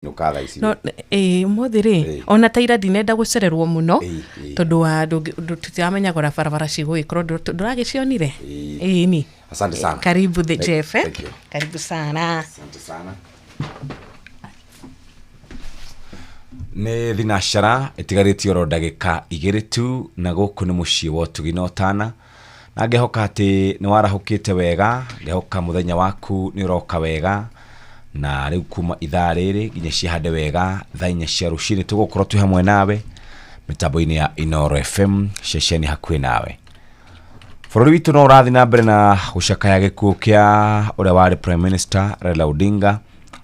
Nũka thaa ici. No ĩ ũmũthĩ rĩ, ona ta ira ndinenda gũcererwo mũno, tondũ wa tũtiramenyaga ũrĩa barabara cigũgĩkorwo. Ndũragĩcionire? Ĩĩ. Ĩni. Asante sana. Karibu the Jeff, eh? Thank you. Karibu sana. Asante sana. Nĩ thinacara ĩtigarĩtie oro ndagĩka 2 tu, na gũkũ nĩ mũciĩ wa ũtugi na ũtana, na ngehoka atĩ nĩ warahũkĩte wega, ngehoka mũthenya waku nĩ ũroka wega. Na rĩu kuma ithaa rĩrĩ nginya cihande wega thaa 4 cia rũcinĩ, tũgũkorwo twĩ hamwe nawe mĩtambo-inĩ ya Inooro FM, ceceni hakuhĩ nawe. Bũrũri witũ no ũrathiĩ na mbere na gũcakaya gĩkuũ kĩa ũrĩa warĩ Prime Minister Raila Odinga,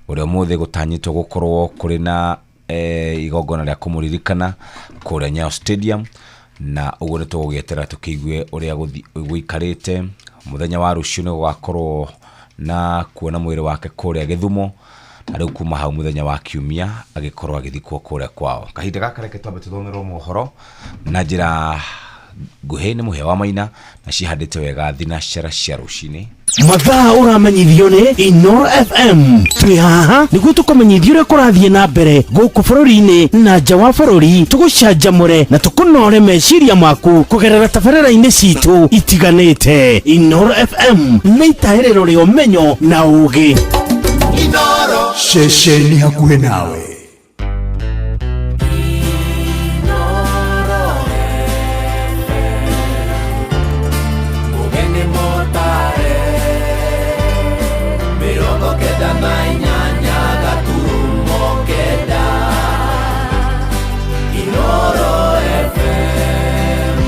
ũrĩa ũmũthĩ gũtanyĩtwo gũkorwo kũrĩ na igongona rĩa kũmũririkana kũrĩa Nyayo Stadium. Na ũguo nĩ tũgũgĩeterera tũkĩigue ũrĩa gũikarĩte. Mũthenya wa rũciũ nĩ gũgakorwo na kuona mwĩrĩ wake kũrĩa Gĩthumo, na rĩu kuma hau mũthenya wa kiumia agĩkorwo agĩthikwo kũrĩa kwao. Kahinda gaka reke twambe tũthomerwo mohoro na njĩra nguhĩ nĩ Mũhĩa wa Maina, na cihandĩte wega thinacara cia rũcinĩ. Mathaa ũramenyithio nĩ Inooro FM. Twĩ haha nĩguo tũkũmenyithie ũrĩa kũrathiĩ na mbere gũkũ bũrũri-inĩ na nja wa bũrũri, tũgũcanjamũre na tũkũnore meciria maku kũgerera tabarĩra-inĩ citũ itiganĩte. Inooro FM nĩ itahĩrĩro rĩa ũmenyo na ũgĩ. Ceceni hakuhĩ nawe. Mũgeni mũtare 98.9 Inooro FM.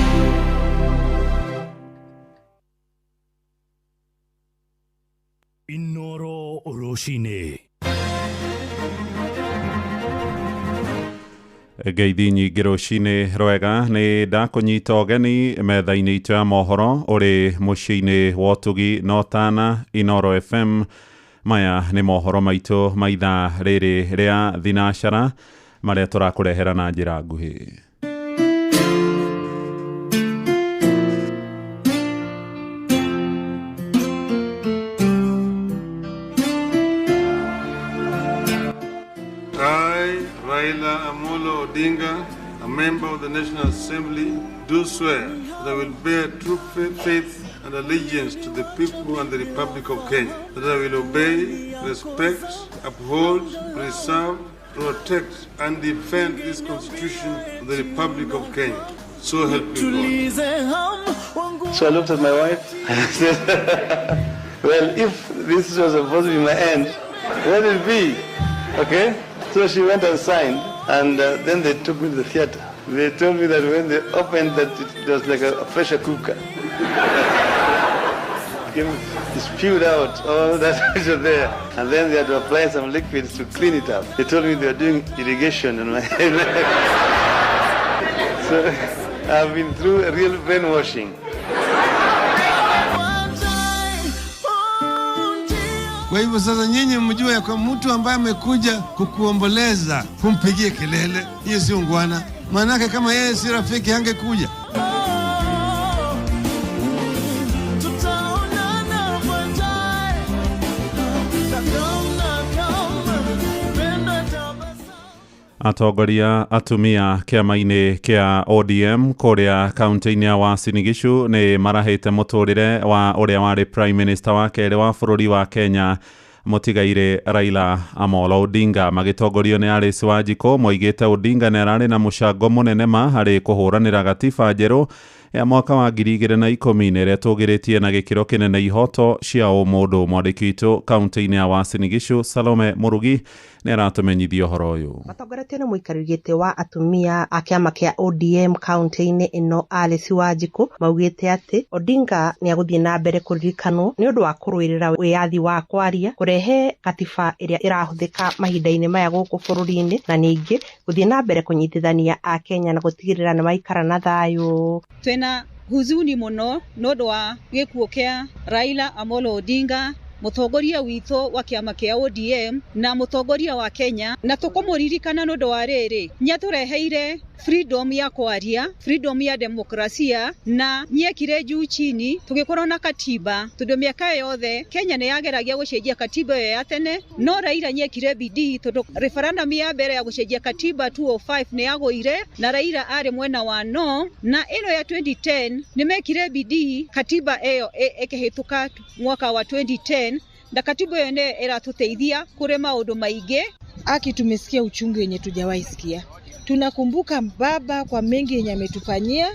Inooro rũcinĩ. Ngeithi nyingĩ rũcinĩ rwega, nĩ ndakũnyita ũgeni metha-inĩ itũ ya mohoro ũrĩ mũciĩ-inĩ wa ũtugi na ũtana Inooro FM. Maya nĩ mohoro maitũ ma ithaa rĩrĩ rĩa thinacara marĩa tũrakũrehera na njĩra nguhĩ. I, Raila Amolo Odinga, a member of the National Assembly, do swear that I will bear true faith and allegiance to the people and the Republic of Kenya, that I will obey, respect, uphold, preserve, protect, and defend this Constitution of the Republic of Kenya. So help me God. So I looked at my wife and I said, well, if this was supposed to be my end, let it be. Okay? So she went and signed, and then they took me to the theater. They told me that when they opened that, it was like a pressure cooker. It spewed out all that which was there. And then they had to apply some liquids to clean it up. They told me they were doing irrigation on my head. So I've been through a real brainwashing. Kwa hivyo sasa nyinyi mjue ya kwa mtu ambaye amekuja kukuomboleza kumpigie kelele, hiyo si ungwana. Maanake kama yeye si rafiki hangekuja. Atongoria atumia kĩama-inĩ kĩa ODM kũrĩa kaunti-inĩ ya Uasin Gishu nĩ marahĩte mũtũrĩre wa ũrĩa warĩ Prime Minister wa kerĩ wa bũrũri wa Kenya, mũtigairĩ Raila Amolo Odinga. Magĩtongorio nĩ Alice Wanjikũ, moigĩte Odinga nĩ ararĩ na mũcango mũnene ma harĩ kũhũranĩra gatiba njerũ ya mwaka wa 2010, na ĩrĩa ĩtũgĩrĩtie na gĩkĩro kĩnene ihoto cia ũmũndũ. Mwandĩki witũ kaunti-inĩ ya Uasin Gishu, Salome Mũrugi, nĩ aratũmenyithia ũhoro ũyũ. Matongoretio nĩ mũikarĩri gĩtĩ wa atumia a kĩama kĩa ODM kaunti-inĩ ĩno, Alice Wanjikũ, maugĩte atĩ Odinga nĩ agũthiĩ na mbere kũririkanwo nĩ ũndũ wa kũrũĩrĩra wĩyathi wa kwaria, kũrehe katiba ĩrĩa ĩrahũthĩka mahinda-inĩ maya gũkũ bũrũri-inĩ, na ningĩ gũthiĩ na mbere kũnyitithania Akenya na gũtigĩrĩra nĩ maikara na thayũ. Twĩna huzuni mũno nĩ ũndũ wa gĩkuũ kĩa Raila Amolo Odinga. Mũtongoria witũ wa kĩama kĩa ODM na mũtongoria wa Kenya, na tũkũmũririkana nĩ ũndũ wa rĩrĩ, nĩatũreheire freedom ya kwaria, freedom ya demokrasia, na nĩekire juu chini tũgĩkorwo na katiba, tondũ mĩaka yothe Kenya nĩ yageragia gũcenjia katiba ĩyo ya tene, no Raila nĩekire bidii tondũ referendum ya mbere ya gũcenjia katiba 205 nĩ yagũire na Raila arĩ mwena wa no, na ĩno ya 2010 nĩmekire bidii katiba ĩyo ĩkĩhĩtũka mwaka wa 2010, na katiba ĩyo nĩ ĩratũteithia kũrĩ maũndũ maingĩ. Aki, tumesikia uchungu yenye tujawahi sikia. Tunakumbuka baba kwa mengi yenye ametufanyia.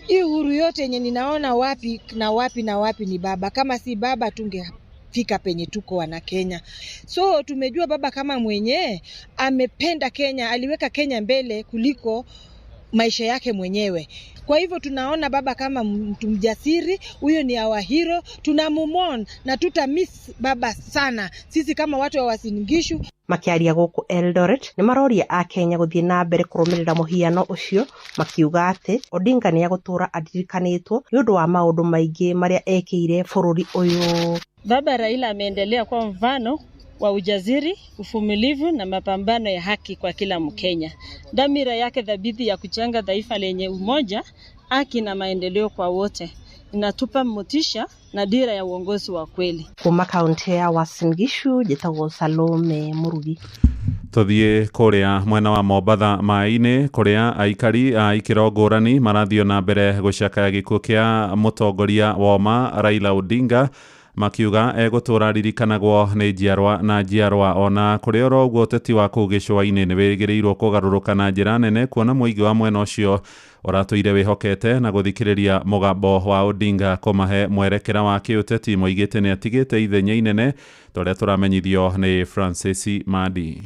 Hii uhuru yote yenye ninaona wapi na wapi na wapi ni baba. Kama si baba tungefika penye tuko wana Kenya. So tumejua baba kama mwenye amependa Kenya, aliweka Kenya mbele kuliko maisha yake mwenyewe. Kwa hivyo tunaona baba kama mtu mjasiri, huyo ni our hero, tunamumon na tutamiss baba sana. Sisi kama watu wa Uasin Gishu. Makiaria gũkũ Eldoret nĩ maroria a Kenya gũthiĩ na mbere kũrũmĩrĩra mũhiano ũcio, makiuga atĩ Odinga nĩ egũtũũra aririkanĩtwo nĩ ũndũ wa maũndũ maingĩ marĩa ekĩire bũrũri ũyũ. Baba Raila ameendelea kuwa mfano wa ujasiri, uvumilivu na mapambano ya haki kwa kila Mkenya. Dhamira yake thabiti ya kujenga taifa lenye umoja, haki na maendeleo kwa wote inatupa motisha na dira ya uongozi wa kweli. Kuma kaunti ya Uasin Gishu, njĩtagwo Salome Murugi. Tuthiĩ kũrĩa mwena wa Mombatha maĩ-inĩ kũrĩa aikari a ikĩro ngũrani marathiĩ na mbere gũcakaya gĩkuũ kĩa mũtongoria woma Raila Odinga, makiuga egũtũra ririkanagwo nĩ njiarwa na njiarwa. Ona kũrĩ oro ũguo ũteti wa kũu gĩcũa-inĩ nĩ wĩrĩgĩrĩirwo kũgarũrũka na njĩra nene, kuona mũingĩ wa mwena ũcio ũratũire wĩhokete na gũthikĩrĩria mũgambo wa Odinga kũmahe mwerekera wa kĩũteti. Moigĩte nĩ atigĩte ithenya inene ta ũrĩa tũramenyithio nĩ Francis Madi.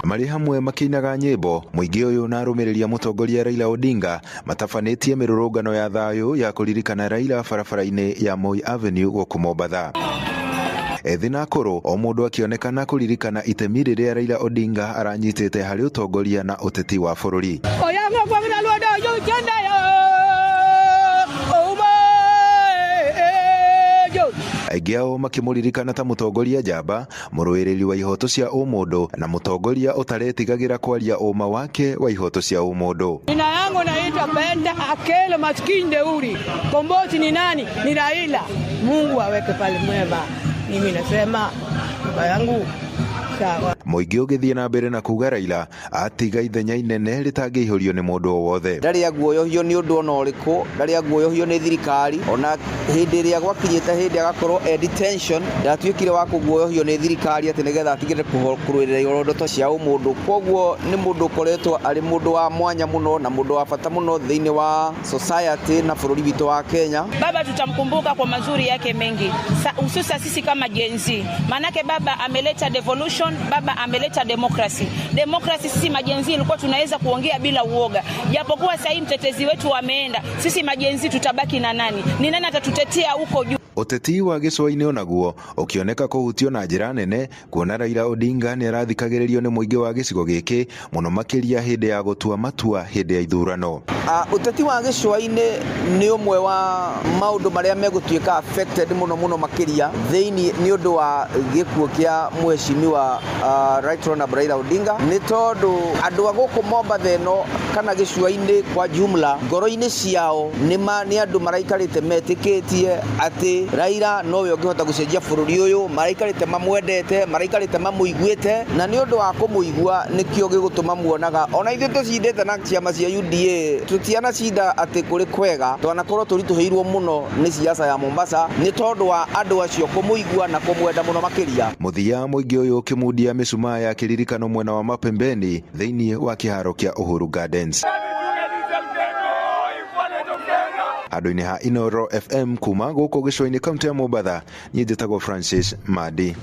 Marĩ hamwe makĩinaga nyĩmbo, mũingĩ ũyũ na arũmĩrĩri a mũtongoria Raila Odinga matabanĩtie mĩrũrũngano ya thayũ ya kũririkana Raila barabara-inĩ ya Moi Avenue gũkũ Mombatha. Ethĩ na akũrũ, o mũndũ akĩonekana kũririkana itemi rĩrĩa Raila Odinga aranyitĩte harĩ ũtongoria na ũteti wa bũrũri. Aingĩ ao makĩmũririkana ta mũtongoria njamba, mũrũĩrĩri wa ihoto cia ũmũndũ na mũtongoria ũtaretigagĩra kwaria ũma wake wa ihoto cia ũmũndũ. Jina yangu naitwa Brenda Akelo maskini Deuri. Kombozi ni nani? Ni Raila. Mungu aweke pale mwema. Mimi nasema baba yangu sawa. Mũingĩ ũgĩthiĩ na mbere na kuga Raila atiga ithenya inene rĩtangĩihũrio nĩ mũndũ o wothe. Ndarĩ aguoyohio nĩ ũndũ ona ũrĩkũ, ndarĩ aguoyohio nĩ thirikari, ona hĩndĩ ĩrĩa gwakinyĩte hĩndĩ agakorwo e detention, ndatuĩkire wa kũguoyohio nĩ thirikari atĩ nĩgetha atigĩre kũrũĩrĩra ihoto cia ũmũndũ. Koguo nĩ mũndũ ũkoretwo arĩ mũndũ wa mwanya mũno na mũndũ wa bata mũno thĩinĩ wa society na bũrũri witũ wa Kenya. Baba tutamkumbuka kwa mazuri yake mengi, hususa sisi kama Gen Z. Manake baba ameleta devolution, baba ameleta demokrasi. Demokrasi sisi majenzi ilikuwa tunaweza kuongea bila uoga. Japokuwa sasa hivi mtetezi wetu ameenda, sisi majenzi tutabaki na nani? Ni nani atatutetea huko juu? Ũteti wa gĩcũa-inĩ onaguo ũkĩoneka kũhutio na njĩra nene, kuona Raila Odinga nĩ arathikagĩrĩrio nĩ mũingĩ wa gĩcigo gĩkĩ mũno makĩria hĩndĩ ya gũtua matua hĩndĩ ya ithurano. Ũteti wa gĩcũa-inĩ nĩ ũmwe wa maũndũ marĩa megũtuĩka affected mũno mũno makĩria thĩinĩ nĩ ũndũ wa gĩkuũ kĩa mheshimiwa Right Honorable Raila Odinga, nĩ tondũ andũ a gũkũ Mombatha ĩno kana gĩcũa-inĩ kwa jumla ngoro-inĩ ciao nĩ andũ maraikarĩte metĩkĩtie atĩ Raila nowe ũngĩhota gũcenjia bũrũri ũyũ, maraikarĩte mamwendete, maraikarĩte mamũiguĩte, na nĩ ũndũ wa kũmũigua nĩkĩo gĩgũtũma muonaga ona ithuĩ tũcindĩte na ciama cia UDA tũtianacinda atĩ kũrĩ kwega, twanakorwo tũritũhĩirwo mũno nĩ siasa ya Mombasa nĩ tondũ wa andũ acio kũmũigua na kũmwenda mũno makĩria. Mũthia mũingĩ ũyũ ũkĩmundia mĩcumaa ya kĩririkano mwena wa Mapembeni thĩinĩ wa kĩharo kĩa Uhuru Gardens. Handũ-inĩ ha Inoro FM kuma gũkũ gĩcũa-inĩ kaunti ya Mombatha, niĩ njĩtagwo Francis Madi.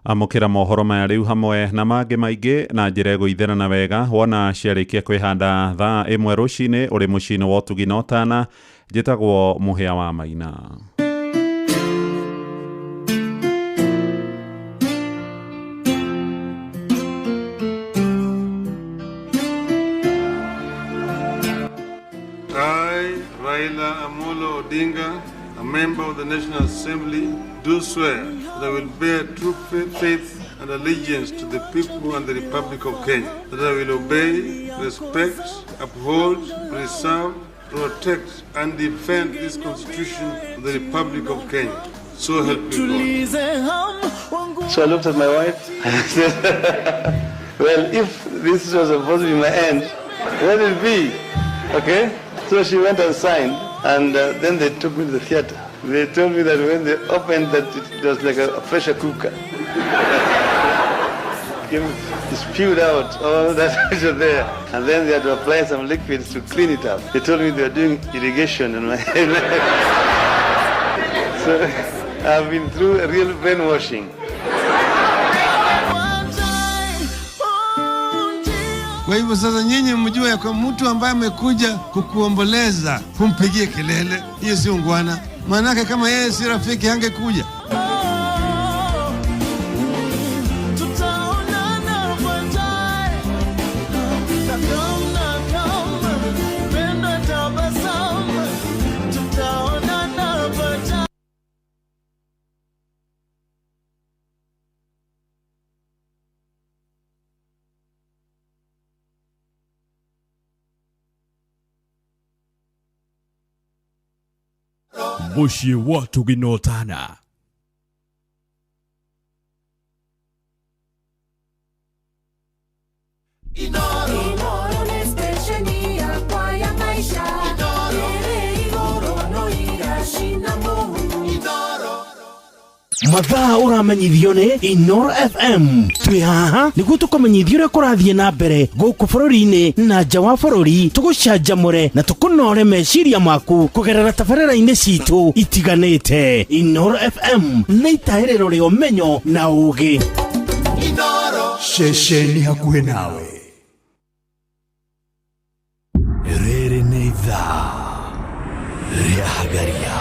Amũkĩra mohoro maya rĩu hamwe na mangĩ maingĩ na njĩra ĩgũitherana wega wona ciarĩkia kwĩhanda thaa 1 rũcinĩ ũrĩ mũciĩ-inĩ wa ũtugi na ũtana. Njĩtagwo Mũhĩa wa Maina. I, Raila Amolo Odinga, a member of the National Assembly, do swear that I will bear true faith and allegiance to the people and the Republic of Kenya, that I will obey, respect, uphold, preserve, protect, and defend this Constitution of the Republic of Kenya. So help me God. So I looked at my wife and I said, well, if this was supposed to be my end, let it be. Okay? So she went and signed, and then they took me to the theater. They told me that when they opened that it was like a pressure cooker. It spewed out all that pressure there. And then they had to apply some liquids to clean it up. They told me they were doing irrigation on my head. So I've been through a real brainwashing. Kwa hivyo sasa nyinyi mjue ya kwa mtu ambaye amekuja kukuomboleza humpigie kelele, hiyo si ungwana. Maanake kama yeye si rafiki hangekuja. Mũciĩ wa Ũtugi na Ũtana. Inooro nĩ stesheni yakwa ya maisha ĩrĩ igũrũ no iracina mũhu. Mathaa ũramenyithio nĩ Inoro FM. Twĩ haha nĩguo tũkũmenyithia ũrĩa kũrathiĩ na mbere gũkũ bũrũri-inĩ na nja wa bũrũri, tũgũcanjamũre na tũkũnore meciria maku kũgerera tabarĩra-inĩ citũ itiganĩte. Inoro FM nĩ itahĩrĩro rĩa ũmenyo na ũgĩ. Ceceni hakuhĩ nawe. Rĩrĩ nĩ ithaa rĩa Hagaria.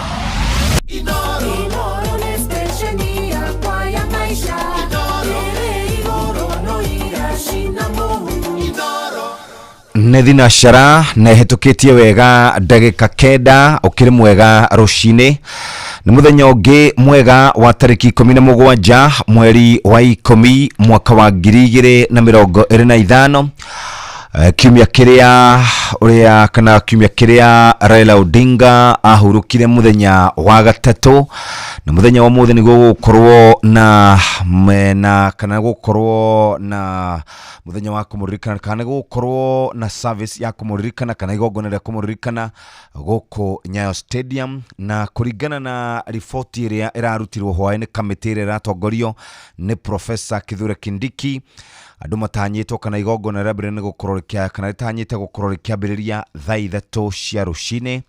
Inooro nĩ stesheni yakwa ya maisha ĩrĩ igũrũ no iracina mũhu. Nĩ thinacara na ĩhĩtũkĩtie wega ndagĩka 9 ũkĩrĩ mwega rũcinĩ. Nĩ mũthenya ũngĩ mwega wa tarĩki 17 mweri wa 10 mwaka wa 2025. Kiumia kĩrĩa ũrĩa kana kiumia kĩrĩa Raila Odinga ahurũkire mũthenya wa gatatũ, na mũthenya wa ũmũthĩ nĩguo gũgũkorwo na na kana gũkorwo na mũthenya wa kũmũririkana kana gũkorwo na service ya kũmũririkana kana igongona rĩa kũmũririkana gũkũ Nyayo Stadium. Na kũringana na riboti ĩrĩa ĩrarutirwo hwaĩ-inĩ kamĩtĩ ĩrĩa ĩratongorio nĩ Professor Kithure Kindiki, andũ matanyĩtwo kana igongona rĩa mbere nĩ gũkorwo rĩkĩa kana rĩtanyĩte gũkorwo rĩkĩambĩrĩria thaa 3 cia rũcinĩ,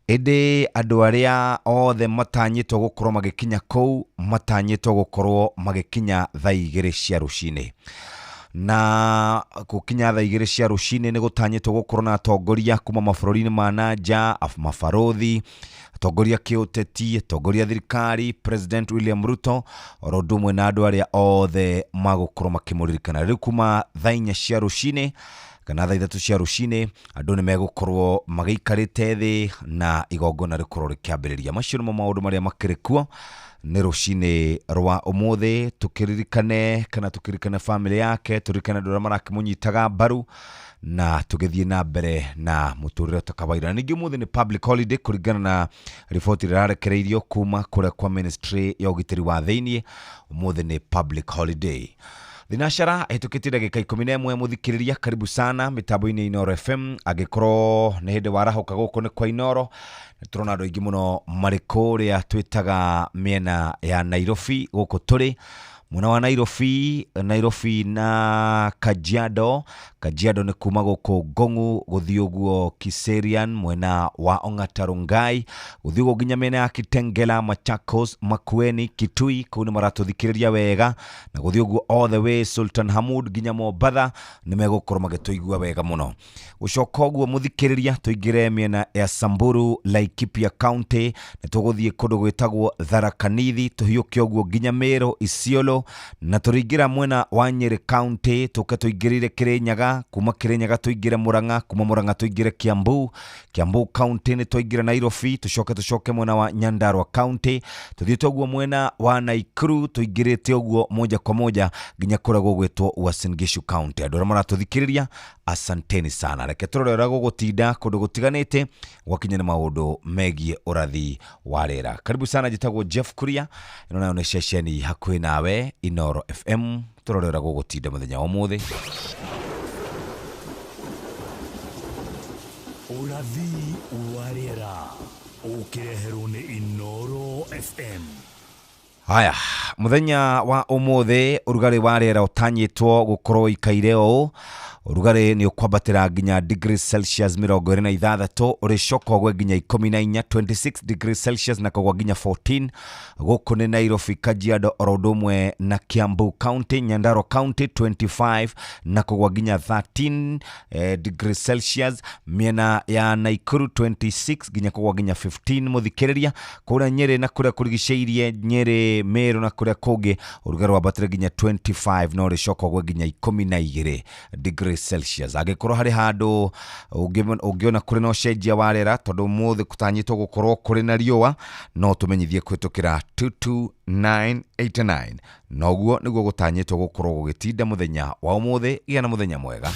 ĩndĩ andũ arĩa othe matanyĩtwo gũkorwo magĩkinya kũu matanyĩtwo gũkorwo magĩkinya thaa 2 cia rũcinĩ. Na gũkinya thaa 2 cia rũcinĩ nĩ gũtanyĩtwo gũkorwo na atongoria kuma mabũrũri-inĩ ma na nja, mabarũthi, atongoria kĩũteti, atongoria thirikari, President William Ruto, oro ũndũ ũmwe na andũ arĩa othe magũkorwo makĩmũririkana. Rĩu kuma thaa 4 cia rũcinĩ kana thaa 3 cia rũcinĩ andũ nĩ megũkorwo magĩikarĩte thĩ na igongona rĩkorwo rĩkĩambĩrĩria. Macio nĩmo maũndũ marĩa makĩrĩ kuo nĩ rũcinĩ rwa ũmũthĩ. Tũkĩririkane kana tũkĩririkane famĩlĩ yake, tũririkane andũ arĩa marakĩmũnyitaga mbaru na tũgĩthiĩ na mbere na mũtũrĩre ta kawaida. Na ningĩ ũmũthĩ nĩ public holiday kũringana na riboti ĩrĩa ĩrarekereirio kuma kũrĩa kwa ministry ya ũgitĩri wa thĩiniĩ. Ũmũthĩ nĩ public holiday. Thinacara ĩhĩtũkĩtie ndagĩka 11. Mũthikĩrĩria, karibu sana mĩtambo-inĩ Inooro FM. Angĩkorwo nĩ hĩndĩ warahũka gũkũ nĩ kwa Inooro, nĩ tũrona andũ aingĩ mũno marĩ kũrĩa twĩtaga mĩena ya Nairobi. Gũkũ tũrĩ mwena wa Nairobi, Nairobi na Kajiado. Kajiado nĩ kuma gũkũ Ngong'u gũthiĩ ũguo Kiserian, mwena wa Ong'ata Rongai, gũthiĩ ũguo nginya mĩena ya Kitengela, Machakos, Makueni, Kitui. Kũu nĩ maratũthikĩrĩria wega, na gũthiĩ ũguo all the way Sultan Hamud nginya Mombatha nĩ megũkorwo magĩtũigua wega mũno. Gũcoka ũguo mũthikĩrĩria, tũingĩre mĩena ya Samburu, Laikipia County, nĩ tũgũthiĩ kũndũ gwĩtagwo Tharaka Nithi, tũhiũke ũguo nginya Meru, Isiolo, na tũrĩingĩra mwena wa Nyeri County, tũke tũingĩrĩire Kirinyaga. Kirinyaga, kuma Kirinyaga tũingĩre Murang'a, kuma Murang'a tũingĩre Kiambu, Kiambu County nĩ twaingĩra Nairobi, tũcoke tũcoke mwena wa Nyandarua County, tũthiĩte ũguo mwena wa Nakuru, tũingĩrĩte ũguo moja kwa moja nginya kũrĩa gũgwĩtwo Uasin Gishu County. Andũ arĩa maratũthikĩrĩria, asanteni sana. Reke tũrore ũrĩa gũgũtinda kũndũ gũtiganĩte gwakinya nĩ maũndũ megiĩ ũrathi wa rĩera. Karibu sana, njĩtagwo Jeff Kuria, ĩno nayo nĩ ceceni hakuhĩ nawe Inoro FM. Tũrore ũrĩa gũgũtinda mũthenya wa ũmũthĩ. Ũrathi wa rĩera ũkĩreherwo nĩ Inoro FM. Haya, mũthenya wa ũmũthĩ ũrugarĩ wa rĩera ũtanyĩtwo gũkorwo ũikaire ũũ. Ũrugarĩ nĩ ũkwambatĩra nginya degrees Celsius 26, ũrĩcoka ũgwe nginya 14, 26 degrees Celsius na kũgwa nginya 14. Gũkũ nĩ Nairobi, Kajiado oro ũndũ ũmwe na Kiambu County, Nyandarua County 25 na kũgwa nginya 13 degrees Celsius. Mĩena ya Nakuru 26 nginya kũgwa nginya 15. Mũthikĩrĩria kũrĩa Nyĩrĩ na kũrĩa kũrigicĩirie Nyĩrĩ, Meru na kũrĩa kũngĩ ũrugarĩ wambatĩre nginya 25 no ũrĩcoka ũgwe nginya 12 degrees Celsius. Angĩkorwo harĩ handũ ũngĩona kũrĩ na ũcenjia wa rĩera, tondũ ũmũthĩ gũtanyĩtwo gũkorwo kũrĩ na riũa, no tũmenyithie kũhĩtũkĩra 22989. Noguo nĩguo gũtanyĩtwo gũkorwo gũgĩtinda mũthenya wa ũmũthĩ. Gĩa na mũthenya mwega.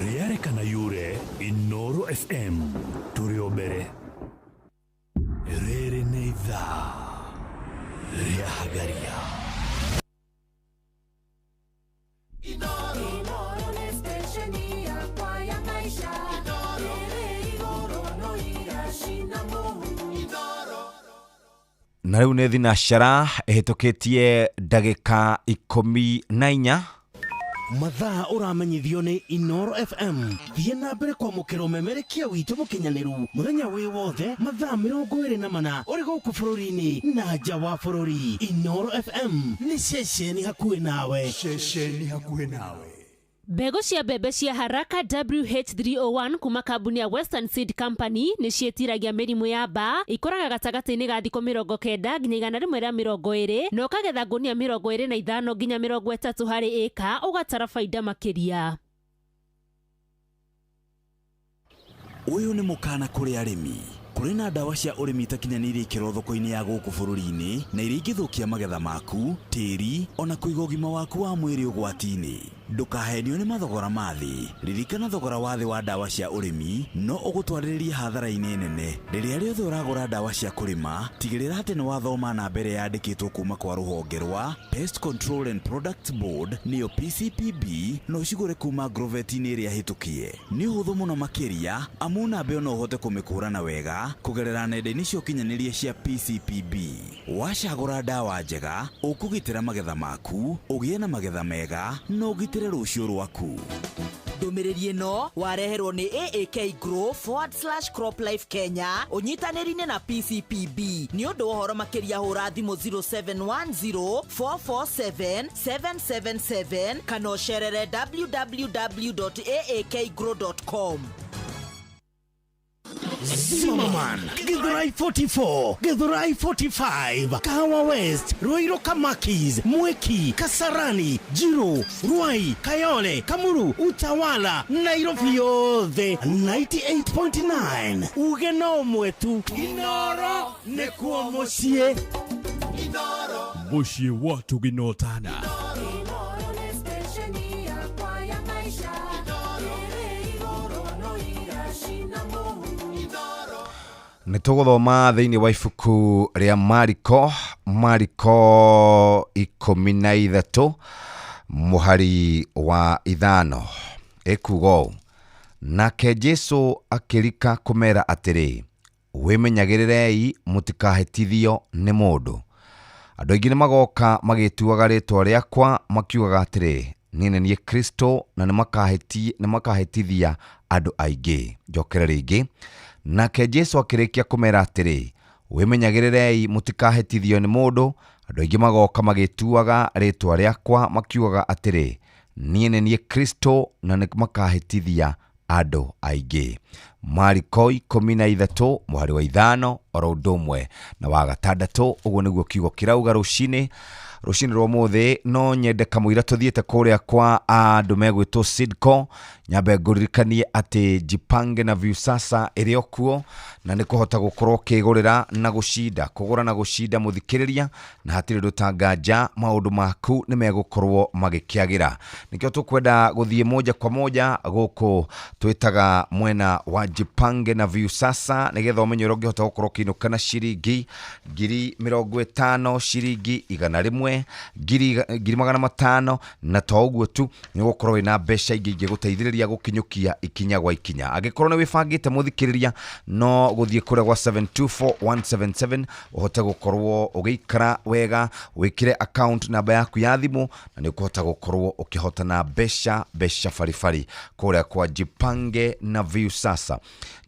Rĩarĩ kana yure Inoro FM tũrĩ o mbere. Rĩrĩ nĩ ithaa rĩa Hagaria. Inoro nĩ stesheni yakwa ya maisha. Ĩrĩ igũrũ no iracina mũhu. Na rĩu nĩ thinacara ĩhĩtũkĩtie ndagĩka 14. Mathaa ũramenyithio nĩ Inoro FM. Thiĩ na mbere kwamũkĩra ũmemerekia witũ mũkinyanĩru mũthenya wĩ wothe mathaa 24 ũrĩ gũkũ bũrũri-inĩ na nja wa bũrũri. Inoro FM nĩ ceceni hakuhĩ nawe. Ceceni hakuhĩ nawe. Mbegũ cia mbembe cia Haraka WH301 kuma kambuni ya Western Seed Company nĩ ciĩtiragia mĩrimũ ya mbaa, ikũraga gatagatĩ-inĩ ga thikũ 90 nginya 120 na ũkagetha ngũnia 25 nginya 30 harĩ ĩka, ũgatara baida makĩria. Ũyũ nĩ mũkana kũrĩ arĩmi. Kũrĩ na ndawa cia ũrĩmi itakinyanĩirie ikĩro thoko-inĩ ya gũkũ bũrũri-inĩ na iria ingĩthũkia magetha maku, tĩri ona kũiga ũgima waku wa mwĩrĩ ũgwati-inĩ. Ndũkahenio nĩ mathogora ma thĩ. Ririkana thogora wa thĩ wa ndawa cia ũrĩmi no ũgũtwarĩrĩrie hathara-inĩ nene. Rĩrĩa rĩothe ũragũra ndawa cia kũrĩma, tigĩrĩra atĩ nĩ wathoma namba ĩrĩa yandĩkĩtwo kuma kwa rũhonge rwa Pest Control and Products Board nĩyo PCPB na ũcigũre kuma Agrovet-inĩ ĩrĩa hĩtũkie. Nĩ ũhũthũ mũno makĩria amu namba ĩyo no ũhote kũmĩkũrana wega kũgerera nenda-inĩ cia ũkinyanĩria cia PCPB. Wacagũra ndawa njega, ũkũgitĩra magetha maku, ũgĩe na magetha mega na ũgitĩre rũciũ rwaku. Ndũmĩrĩri ĩno wareherwo nĩ AAK Grow forward slash Crop Life Kenya ũnyitanĩri-inĩ na PCPB. Nĩ ũndũ wa ũhoro makĩria hũra thimũ 0710 447 777 kana ũcerere www.aakgrow.com. Zimmerman, Githurai 44, Githurai 45, Kahawa West, Ruiru Kamakis, Mwiki, Kasarani, Jiro, Ruai, Kayole, Kamuru, Utawala, Nairobi yothe 98.9. Uge no mwetu. Inoro nĩkuo mũciĩ. Mũciĩ wa Tũginotana. Inoro nĩ stesheni yakwa ya maisha. Ĩrĩ igũrũ no iracina mũhu. Nĩ tũgũthoma thĩinĩ wa ibuku rĩa Mariko, Mariko 13 mũhari wa 5, ĩkuga ũũ: nake Jesũ akĩrika kũmera atĩrĩ, wĩmenyagĩrĩrei mũtikahĩtithio nĩ mũndũ. Andũ aingĩ nĩmagoka magĩtuaga rĩtwa rĩakwa makiugaga atĩrĩ, niĩ nĩ niĩ Kristo, na nĩmakahĩtithia andũ aingĩ. Njokere rĩngĩ. Nake Jesũ akĩrĩkia kũmera atĩrĩ, wĩmenyagĩrĩrei mũtikahĩtithio nĩ mũndũ. Andũ aingĩ magoka magĩtuaga rĩtwa rĩakwa makiugaga atĩrĩ, niĩ nĩ niĩ Kristo, na nĩmakahĩtithia andũ aingĩ. Mariko 13 mũhari wa 5 oro ũndũ ũmwe na wa 6, ũguo nĩguo kiugo kĩrauga rũcinĩ Rũcinĩ rwa ũmũthĩ no nyende kamũira tũthiĩte kũrĩa kwa andũ megwĩtwo Sidco. Nyambe ngũririkanie atĩ Jipange na Viusasa ĩrĩ o kuo na nĩ kũhota gũkorwo ũkĩgũrĩra na gũcinda, kũgũra na gũcinda mũthikĩrĩria, na hatirĩ ũndũ ta nganja maũndũ maku nĩ megũkorwo magĩkĩagĩra. Nĩkĩo tũkwenda gũthiĩ moja kwa moja gũkũ twĩtaga mwena wa Jipange na Viusasa nĩgetha ũmenye ũrĩa ũngĩhota gũkorwo ũkĩinũka na ciringi 50,000, ciringi 100, 500,000, na to ũguo tu nĩ ũgũkorwo wĩna mbeca ingĩ ingĩgũteithĩrĩria gũkinyũkia ikinya gwa ikinya. Angĩkorwo nĩ wĩbangĩte mũthikĩrĩria, no gũthiĩ kũrĩa gwa 724177 ũhote gũkorwo ũgĩikara wega, wĩkĩre account namba yaku ya thimũ na nĩ ũkũhota gũkorwo ũkĩhotana mbeca mbeca baribari kũrĩa kwa Jipange na Viusasa.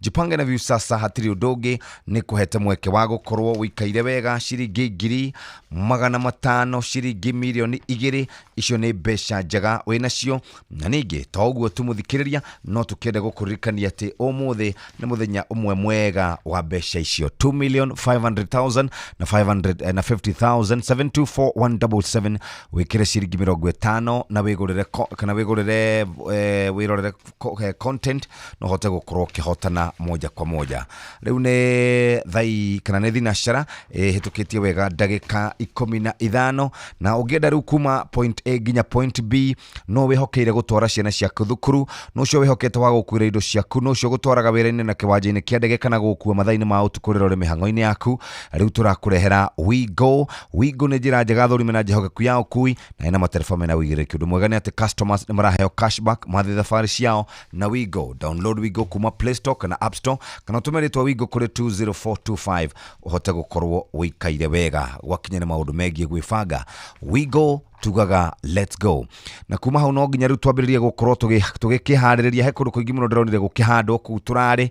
Jipange na Viusasa hatirĩ ũndũ ũngĩ, nĩ kũhete mweke wa gũkorwo ũikaire wega ciringi 500,000, ciringi 2,000,000. Icio nĩ mbeca njega wĩnacio. Na ningĩ to ũguo tu mũthikĩrĩria, no tũkĩende gũkũririkania atĩ ũmũthĩ nĩ mũthenya ũmwe mwega wa mbeca icio 2,500,000 na 550,000. 724177 wĩkĩre ciringi 50 na wĩgũrĩre kana wĩgũrĩre wĩrorere content na ũhote gũkorwo ũkĩhotana moja kwa moja. Rĩu nĩ thai kana nĩ thinacara ĩhĩtũkĩtie wega ndagĩka 15, na ũngĩenda rĩu kuma point A nginya point B no wĩhokeire gũtwara ciana ciaku thukuru, no ũcio wĩhokete wa gũkuĩra indo ciaku, no ũcio gũtwaraga wĩra-inĩ na kĩwanja-inĩ kĩa ndege kana gũkua mathaa-inĩ ma ũtukũ rĩrĩa ũrĩ mĩhang'o-inĩ yaku. Rĩu tũrakũrehera Wigo. Wigo nĩ njĩra njega thũrime na njĩhokeku ya ũkui na ĩna matereba mena ũigĩrĩrĩki. Ũndũ mwega nĩ atĩ customers nĩ maraheo cashback mathiĩ thabarĩ ciao na Wigo. Download Wigo kuma Play Store kana App Store kana ũtũme rĩtwa Wigo kũrĩ 20425 ũhote gũkorwo ũikaire wega gwakinya nĩ maũndũ megiĩ gwĩbanga. Wigo tugaga let's go. Na kuma hau no nginya rĩu twambĩrĩrie gũkorwo tũgĩkĩharĩrĩria. He kũndũ kũingĩ mũno ndĩronire gũkĩhandwo kũu tũrarĩ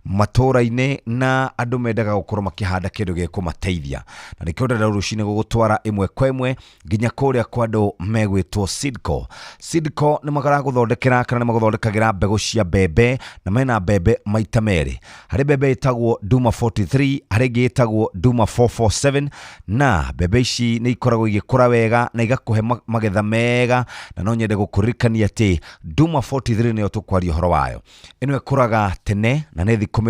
matũũra-inĩ, na andũ mendaga gũkorwo makĩhanda kĩndũ gĩkũmateithia, na nĩkĩo ndĩrenda rũcinĩ gũgũtwara ĩmwe kwa ĩmwe nginya kũrĩa kwa andũ megwĩtwo Sidco. Sidco nĩ maragũthondekera kana nĩ magũthondekagĩra mbegũ cia mbembe, na mena mbembe maita merĩ. Harĩ mbembe ĩtagwo Duma 43, harĩ ĩngĩ ĩtagwo Duma 447, na mbembe ici nĩ ikoragwo igĩkũra wega na igakũhe magetha mega. Na no nyende gũkũririkania atĩ Duma 43 nĩyo tũkwaria ũhoro wayo. Ĩno ĩkũraga tene na nĩ thikũ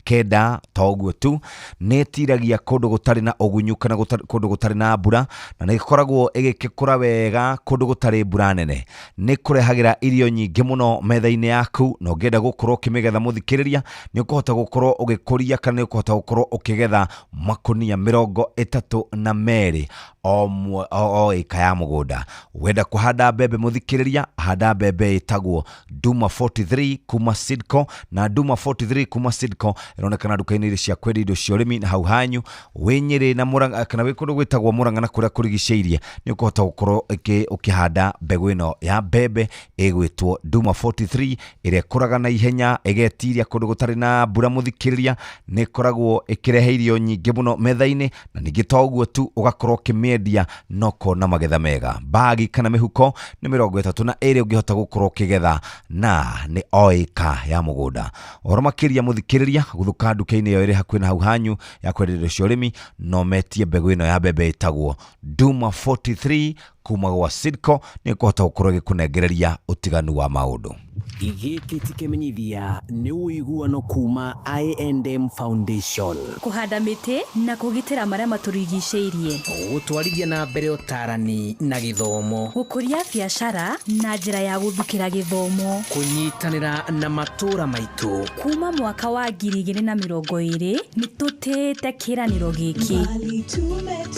90 to ũguo tu, nĩ ĩtiragia kũndũ gũtarĩ na ũgunyu kana kũndũ gũtarĩ na mbura, na nĩ ĩkoragwo ĩgĩkũra wega kũndũ gũtarĩ mbura nene. Nĩ kũrehagĩra irio nyingĩ mũno metha-inĩ yaku, na ũngĩenda gũkorwo ũkĩmĩgetha mũthikĩrĩria, nĩ ũkũhota gũkorwo ũgĩkũria kana nĩ ũkũhota gũkorwo ũkĩgetha makunia 32 o ĩka ya mũgũnda. Wenda kũhanda mbembe mũthikĩrĩria, handa mbembe ĩtagwo Duma 43 kuma Sidco, na Duma 43 kuma Sidco ĩronekana nduka-inĩ iria cia kwendia indo cia ũrĩmi na hau hanyu wĩ Nyĩrĩ na Murang'a kana wĩ kũndũ gwĩtagwo Murang'a na kũrĩa kũrigicĩirie, nĩ ũkũhota gũkorwo ũkĩhanda mbegũ ĩno ya mbembe ĩgwĩtwo Duma 43 ĩrĩa ĩkũraga na ihenya, ĩgetiria kũndũ gũtarĩ na mbura mũthikĩrĩria, nĩ ĩkoragwo ĩkĩrehe irio nyingĩ mũno metha-inĩ, na ningĩ to ũguo tu ũgakorwo ũkĩmĩendia na ũkona magetha mega. Bagi kana mĩhuko nĩ 32 ũngĩhota gũkorwo ũkĩgetha, na nĩ o ĩka ya mũgũnda. Ũhoro makĩria mũthikĩrĩria, gũthũka nduka-inĩ ĩyo ĩrĩ hakuhĩ na hau hanyu ya kwendia indo cia ũrĩmi, no metie mbegũ ĩno ya mbembe ĩtagwo Duma 43 kuma gwa Sidco, nĩ ĩkũhota gũkorwo ĩgĩkũnengereria ũtiganu wa maũndũ. Gĩkĩ ti kĩmenyithia, nĩ ũiguano kuma I&M Foundation. Kũhanda mĩtĩ na kũgitĩra marĩa matũrigicĩirie, gũtwarithia na mbere ũtarani na gĩthomo, gũkũria biacara na njĩra ya gũthukĩra gĩthomo, kũnyitanĩra na matũũra maitũ. Kuma mwaka wa 2020 nĩ tũtĩĩte kĩĩranĩro gĩkĩ.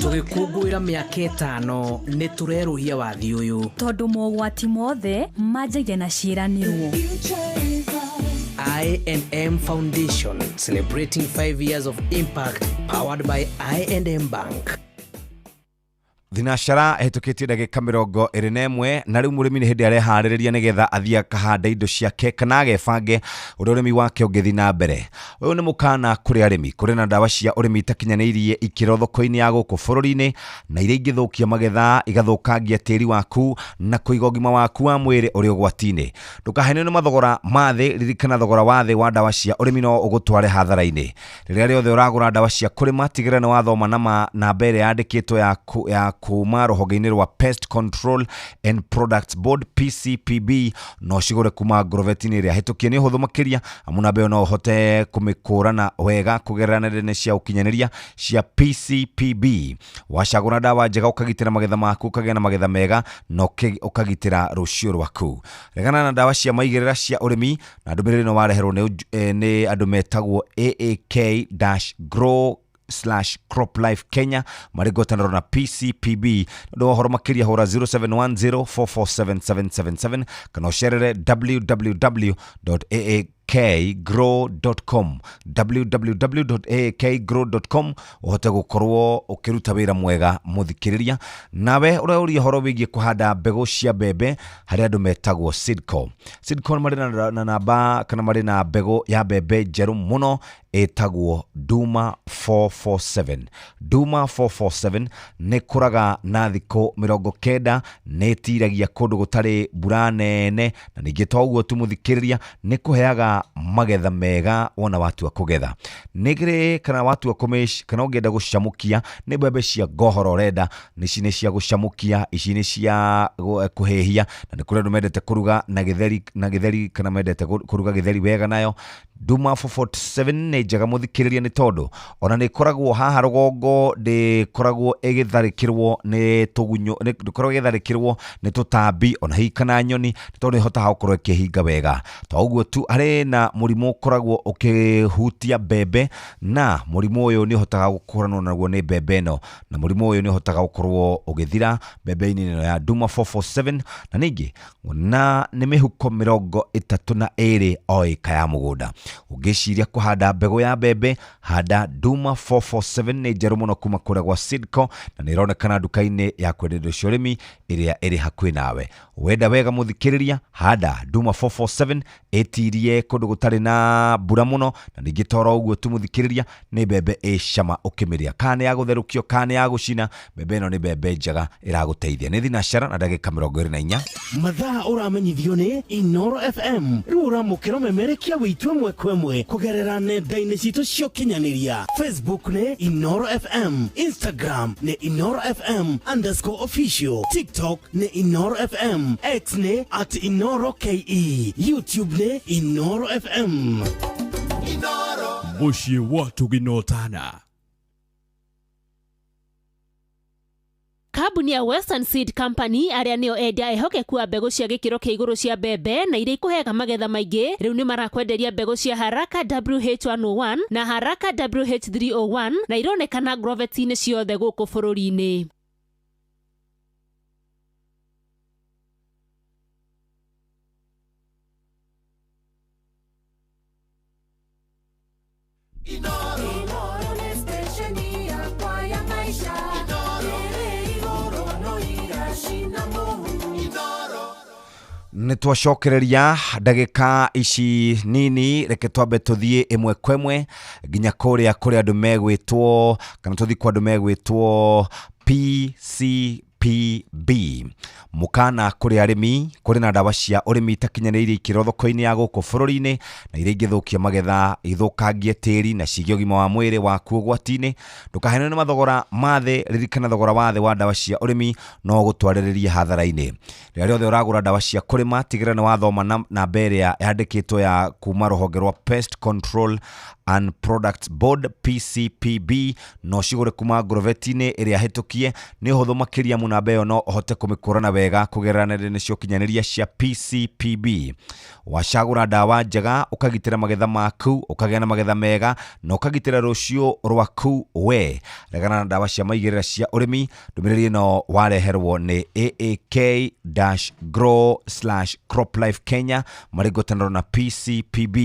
Tũgĩkũngũĩra mĩaka 5 nĩ tũrerũhia wathi ũyũ, tondũ mogwati mothe manjagia na ciĩranĩro. I&M Foundation, celebrating 5 years of impact, powered by I&M Bank. Thinacara ĩhĩtũkĩtie ndagĩka 21, na rĩu mũrĩmi nĩ hĩndĩ areharĩrĩria nĩgetha athiĩ akahanda indo ciake kana agebange ũrĩa ũrĩmi wake ũngĩthiĩ na mbere. Ũyũ nĩ mũkana kũrĩ arĩmi. Kũrĩ na ndawa cia ũrĩmi itakinyanĩirie ikĩro thoko-inĩ ya gũkũ bũrũri-inĩ, na iria ingĩthũkia magetha, igathũkangia tĩri waku na kũiga ũgima waku wa mwĩrĩ ũrĩ ũgwati-inĩ. Ndũkahenio nĩ mathogora ma thĩ, ririkana thogora wa thĩ wa ndawa cia ũrĩmi no ũgũtware hathara-inĩ. Rĩrĩa rĩothe ũragũra ndawa cia kũrĩma, tigĩrĩra nĩ wathoma na namba ĩrĩa yandĩkĩtwo ya kuma rũhonge-inĩ rwa Pest Control and Products Board PCPB, no cigũre kuma ngorobeti-inĩ ĩrĩa hĩtũkie. Nĩ ũhũthũ makĩria amu namba ĩyo no ũhote kũmĩkũrana wega kũgerera nenda-inĩ cia ũkinyanĩria cia PCPB. Wacagũra ndawa njega ũkagitĩra magetha maku, ũkagĩa na magetha mega na ũkagitĩra rũciũ rwaku. Regana na ndawa cia maigĩrĩra cia ũrĩmi na ndũmĩrĩri ĩno wareherwo nĩ andũ metagwo AAK-grow /Crop Life Kenya marĩ ngwatanĩro na PCPB. Nĩ ũndũ wa ũhoro makĩria hũra 0710447777 kana ũcerere www.aakgrow.com, www.aakgrow.com, ũhote gũkorwo ũkĩruta wĩra mwega. Mũthikĩrĩria, nawe ũrĩa ũria ũhoro wĩgiĩ kũhanda mbegũ cia mbembe harĩ andũ metagwo Sidco. Sidco marĩ na namba kana marĩ na mbegũ ya mbembe njerũ mũno ĩtagwo Duma 447. Duma 447 nĩ kũraga na thikũ 90, nĩ ĩtiragia kũndũ gũtarĩ mbura nene, na ningĩ to ũguo tu mũthikĩrĩria, nĩ kũheaga magetha mega wona watua kũgetha. Nĩ kĩrĩ kana watua kũmĩ kana ũngĩenda gũcamũkia, nĩ mbembe cia ngohoro ũrenda, ici nĩ cia gũcamũkia, ici nĩ cia kũhĩhia, na nĩ kũrĩ andũ mendete kũruga na gĩtheri, na gĩtheri kana mendete kũruga gĩtheri wega nayo. Duma 447 nĩ njega mũthikĩrĩria, nĩ tondũ ona nĩ ĩkoragwo haha rũgongo, ndĩkoragwo ĩgĩtharĩkĩrwo nĩ tũgunyũ, ndĩkoragwo ĩgĩtharĩkĩrwo nĩ tũtambi ona hihi kana nyoni, nĩ tondũ ĩhotaga gũkorwo ĩkĩhinga wega. To ũguo tu, harĩ na mũrimũ ũkoragwo ũkĩhutia mbembe, na mũrimũ ũyũ nĩ ũhotaga gũkũranwo naguo nĩ mbembe ĩno, na mũrimũ ũyũ nĩ ũhotaga gũkorwo ũgĩthira mbembe-inĩ ĩno ya Duma 447. Na ningĩ na nĩ mĩhuko 32 o ĩka ya mũgũnda. Ũngĩciria kũhanda mbegũ ya mbembe, handa Duma 447, nĩ njerũ mũno kuma kũrĩa gwa Sidco, na nĩ ĩronekana nduka-inĩ ya kwendia indo cia ũrĩmi ĩrĩa ĩrĩ hakuhĩ nawe. Wenda wega mũthikĩrĩria, handa Duma 447, ĩtirie kũndũ gũtarĩ na mbura mũno, na ningĩ toro ũguo tu mũthikĩrĩria, nĩ mbembe ĩ cama ũkĩmĩrĩa, kana nĩ ya gũtherũkio kana nĩ ya gũcina, mbembe ĩno nĩ mbembe njega ĩragũteithia. Nĩ thinacara na ndagĩka 24. Mathaa ũramenyithio nĩ Inoro FM. Rĩu ũramũkĩra ũmemerekia witũ ĩmwe kwa ĩmwe kũgerera nenda-inĩ citũ cia ũkinyanĩria. Facebook nĩ Inoro FM, Instagram nĩ Inoro FM underscore official, TikTok nĩ Inoro FM, X nĩ at Inoro KE, YouTube nĩ Inoro FM. Mũciĩ wa Tũginotana. Kambuni ya Western Seed Company arĩa nĩo endia ehokeku a mbegũ cia gĩkĩro kĩa igũrũ cia mbembe na iria ikũheaga magetha maingĩ, rĩu nĩ marakwenderia mbegũ cia Haraka WH101 na Haraka WH301, na ironekana ngroveti-inĩ ciothe gũkũ bũrũri-inĩ. Inoro nĩ stesheni yakwa ya maisha ĩrĩ igũrũ no iracina mũhu. Nĩ twacokereria ndagĩka ici nini, reke twambe tũthiĩ ĩmwe kwa ĩmwe nginya kũrĩa kũrĩ andũ megwĩtwo, kana tũthiĩ kwa andũ megwĩtwo PCPB. Mũkana kũrĩ arĩmi, kũrĩ na ndawa cia ũrĩmi itakinyanĩirie ikĩro thoko-inĩ ya gũkũ bũrũri-inĩ, na iria ingĩthũkia magetha, ithũkangie tĩri na ciige ũgima wa mwĩrĩ waku ũgwati-inĩ. Ndũkahenio nĩ mathogora ma thĩ, ririkana thogora wa thĩ wa ndawa cia ũrĩmi no ũgũtwarĩrĩrie hathara-inĩ. Rĩrĩa rĩothe ũragũra ndawa cia kũrĩma, tigĩrĩra nĩ wathoma namba ĩrĩa yandĩkĩtwo ya kuma rũhonge rwa Pest Control and Products Board PCPB, no cigũre kuma ngorobeti-inĩ ĩrĩa hĩtũkie. Nĩ ũhũthũ makĩria amu namba ĩyo no ũhote kũmĩkũrana wega kũgerera nenda-inĩ cia ũkinyanĩria cia PCPB. Wacagũra ndawa njega, ũkagitĩra magetha maku, ũkagĩa na magetha mega, na ũkagitĩra rũciũ rwaku we. Regana na ndawa cia maigĩrĩra cia ũrĩmi. Ndũmĩrĩri ĩno wareherwo nĩ AAK-grow /Crop Life Kenya marĩ ngwatanĩro na PCPB.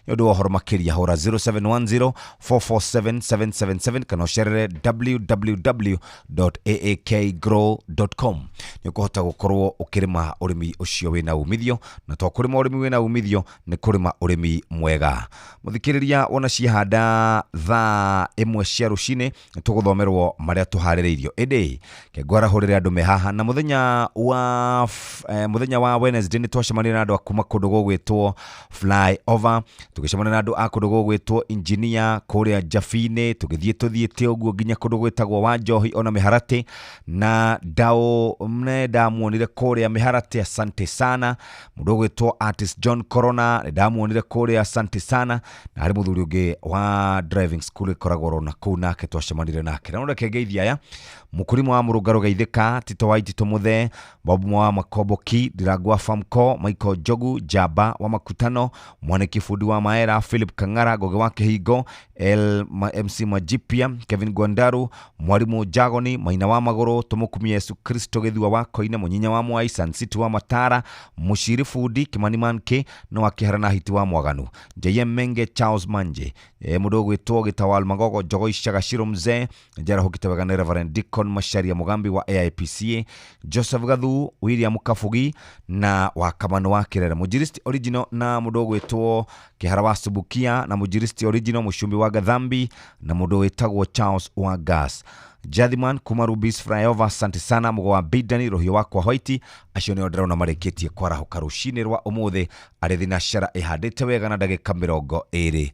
Nĩ ũndũ wa ũhoro makĩria hũra 0710 447 777 kana ũcerere www.aakgrow.com. Nĩ ũkũhota gũkorwo ũkĩrĩma ũrĩmi ũcio wĩna umithio, na to kũrĩma ũrĩmi wĩna umithio, nĩ kũrĩma ũrĩmi mwega. Mũthikĩrĩria, wona ciahanda thaa 1 cia rũcinĩ, nĩ tũgũthomerwo marĩa tũharĩrĩirio. Ĩndĩ kengwarahũrĩre andũ me haha, na mũthenya wa Wednesday nĩ twacemania na andũ a kuma kũndũ gũgwĩtwo Flyover, tũgĩcemania na andũ a kũndũ gũgwĩtwo ũgwĩtwo engineer kũrĩa Jabinĩ, tũgĩthiĩ tũthiĩte ũguo nginya kũndũ gwĩtagwo Wanjohi ona Mĩharatĩ, na Ndao nĩ ndamuonire kũrĩa Mĩharatĩ, asante sana. Mũndũ ũgwĩtwo artist John Corona nĩ ndamuonire kũrĩa, asante sana. Na harĩ mũthuri ũngĩ wa driving school ĩkoragwo oro na kũu, nake twacemanire nake. Na reke ngeithia aya: Mũkũrimũ wa Mũrũngarũ Geithĩka, Tito wa Itito Mũthee, Bob wa Makomboki, Ndirangũ wa Famco, Michael Njogu, Njamba wa Makutano, Mwaniki Bundi wa Maera, Philip Kang'ara, Ngũgĩ wa Kĩhingo, L MC Majipia, Kevin Gwandaru, Mwalimu Jagoni, Maina wa Magũrũ, Tũmũkumia Yesu Kristo, Gĩthua wa Koine, Mũnyinya wa Mwai, Sun City wa Matara, Mũciri Bundi, Kimani Manke, no Akĩhara na Hiti wa Mwaganu, JM Menge, Charles Manje, mũndũ ũgwĩtwo Gĩtawal Magogo, Njogo Icaga, Shiro Mzee, Njarahũkĩte wega nĩ Reverend Deacon Macharia Mugambi wa AIPCA, Joseph Gathu, William Kabugi na wa Kamano wa Kirere, Mũnjiristi original na mũndũ ũgwĩtwo Kĩhara wa Subukia na Mũnjiristi original, Mũcumbi wa Gathambi na mũndũ wĩtagwo Charles wa Gas, Jathiman kuma Rubis Flyover, asante sana. Mũgo wa Bidani, Rũhiũ wakwa White, acio nĩo ndĩrona marĩkĩtie kwarahũka rũcinĩ rwa ũmũthĩ arĩ thinacara ĩhandĩte wega na ndagĩka 28.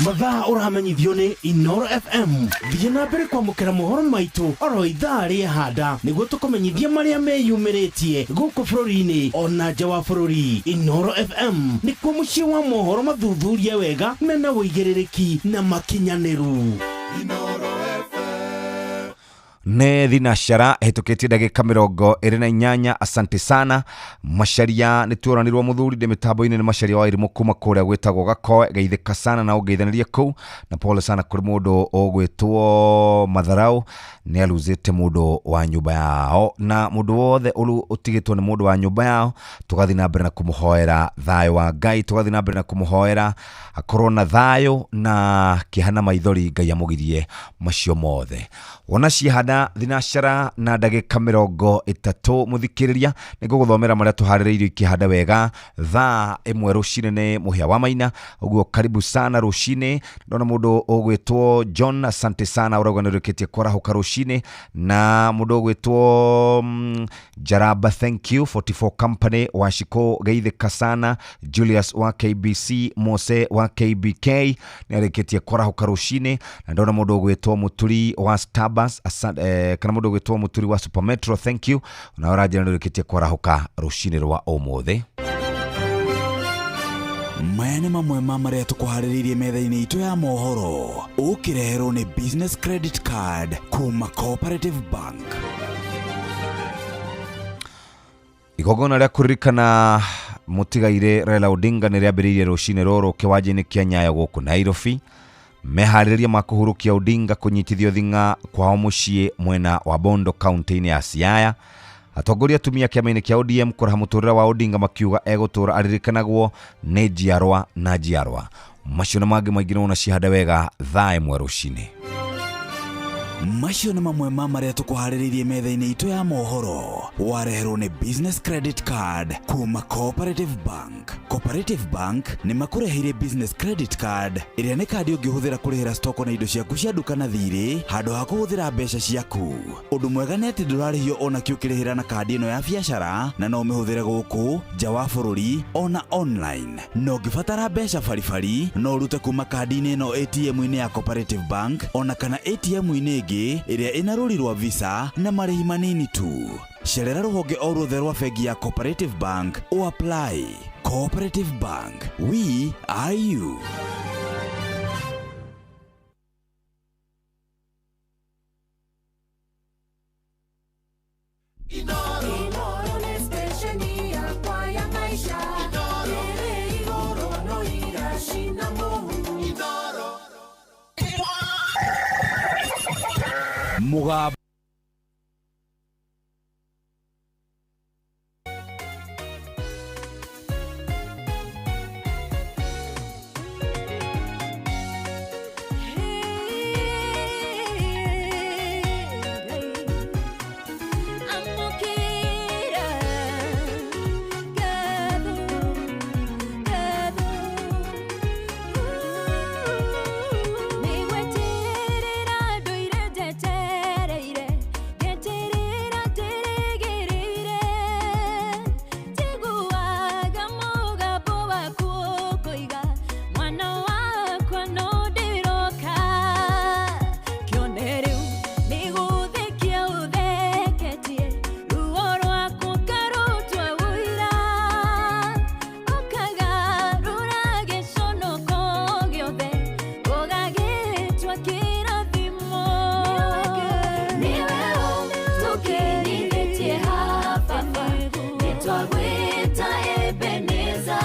Mathaa ũramenyithio nĩ Inoro FM. Thiĩ na mbere kwamũkĩra mohoro maitũ oro ithaa rĩehanda nĩguo tũkũmenyithia marĩa meyumĩrĩtie gũkũ bũrũri-inĩ ona nja wa bũrũri. Inoro FM nĩkuo mũciĩ wa mohoro mathuthurie wega mena ũigĩrĩrĩki na makinyanĩru. Nĩ thinacara ĩhĩtũkĩtie ndagĩka 28. Asante sana Macharia, nĩ tuoranirwo mũthuri ndĩ mĩtambo-inĩ nĩ Macharia wa Irimũ kuma kũrĩa gwĩtagwo Gakoe, geithĩka sana na ũngeithanĩrie kũu, na pole sana kũrĩ mũndũ ũgwĩtwo Matharau, nĩ aruzĩte mũndũ wa nyũmba yao, na mũndũ wothe ũtigĩtwo nĩ mũndũ wa nyũmba yao, tũgathiĩ na mbere na kũmũhoera thayũ wa Ngai, tũgathiĩ na mbere na kũmũhoera akorwo na thayũ na kĩeha na maithori, Ngai amũgirie macio mothe. Wona ciehanda thinacara na ndagĩka 30, mũthikĩrĩria, nĩ ngũgũthomera marĩa tũharĩrĩirio ikĩhanda wega thaa 1 rũcinĩ nĩ Mũhĩa wa Maina. Ũguo karibu sana rũcinĩ. Ndona mũndũ ũgwĩtwo John, asante sana, ũrauga nĩ ũrĩkĩtie kwarahũka rũcinĩ, na mũndũ ũgwĩtwo Jaraba, thank you, 44 Company Washiko, geithĩka sana, Julius wa KBC, Mose wa KBK nĩ arĩkĩtie kwarahũka rũcinĩ, na ndona mũndũ ũgwĩtwo Mũturi wa Starbucks, asante, kana mũndũ ũgwĩtwo Mũturi wa Supermetro, thank you, na ũranjĩra nĩ ũrĩkĩtie kwarahũka rũcinĩ rwa ũmũthĩ. Maya nĩ mamwe ma marĩa tũkũharĩrĩirie metha-inĩ itũ ya mohoro, ũkĩreherwo nĩ Business Credit Card kuma Cooperative Bank. Igongona rĩa kũririkana mũtigairĩ Raila Odinga nĩ rĩambĩrĩirie rũcinĩ rũrũ kĩwanja-inĩ kĩa Nyayo gũkũ Nairobi. Meharĩrĩria ma kũhurũkia Odinga kũnyitithio thing'a kwao mũciĩ mwena wa Bondo kaunti-inĩ ya Siaya. Atongoria atumia kĩama-inĩ kĩa ODM kũraha mũtũrĩre wa Odinga makiuga egũtũra aririkanagwo nĩ njiarwa na njiarwa. Macio na mangĩ maingĩ nĩwona cihanda wega thaa 1 rũcinĩ. Macio nĩ mamwe ma marĩa tũkũharĩrĩirie metha-inĩ itũ ya mohoro, wareherwo nĩ Business Credit Card kuma Cooperative Bank. Cooperative Bank nĩ makũreheire Business Credit Card ĩrĩa nĩ kandi ũngĩhũthĩra kũrĩhĩra stoko na indo ciaku cia nduka na thirĩ handũ ha kũhũthĩra mbeca ciaku. Ũndũ mwega nĩ atĩ ndũrarĩhio ona kĩ ũkĩrĩhĩra na kandi ĩno ya biacara, na no ũmĩhũthĩre gũkũ nja wa bũrũri ona online. Na ũngĩbatara mbeca baribari no ũrute kuma kandi-inĩ ĩno ATM-inĩ ya Cooperative Bank ona kana ATM-inĩ ĩngĩ ĩrĩa ĩna rũri rwa Visa na marĩhi manini tu. Cerera rũhonge o ruothe rwa bengi ya Cooperative Bank o apply. Cooperative Bank, we are you. Inoro nĩ station yakwa ya maisha. Ĩrĩ igũrũ no iracina mũhu. Mugambo Nĩgweterera ndũire njetereire. Nĩtwagwĩta Ebeneza,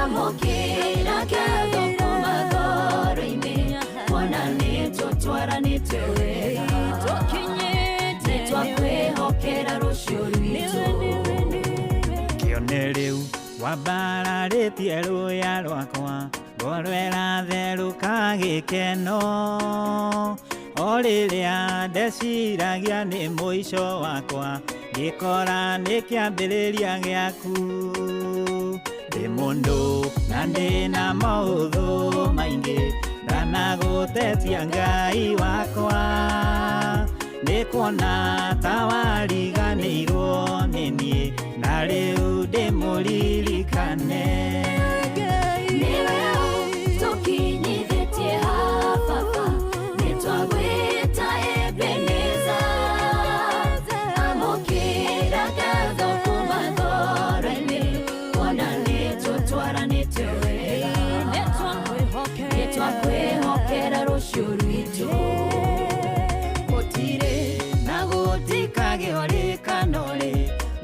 amũkĩra ngatho kuma ngoro-inĩ, kuona nĩtũtwaranĩte wega, nĩtwakwĩhokera rũciũ rwitũ. Kĩone rĩu wambararĩtie rũya rwakwa, ngoro ĩratherũka gĩkeno, o rĩrĩa ndeciragia nĩ mũico wakwa, ngĩkora nĩ kĩambĩrĩria gĩaku. Ndĩ mũndũ na ndĩna maũthũ maingĩ, ndanagũtetia Ngai wakwa, nĩkuona ta wariganĩirwo nĩ niĩ, na rĩu ndĩmũririkane. Nĩwe ũtũkinyithĩtie haha baba, nĩtwagwĩta Ebeneza, amũkĩra ngatho kuma ngoro-inĩ, kuona nĩtũtwaranĩte wega, nĩtwakwĩhokera rũciũ rwitũ. Gũtirĩ na gũtikagĩa ũrĩkano rĩ,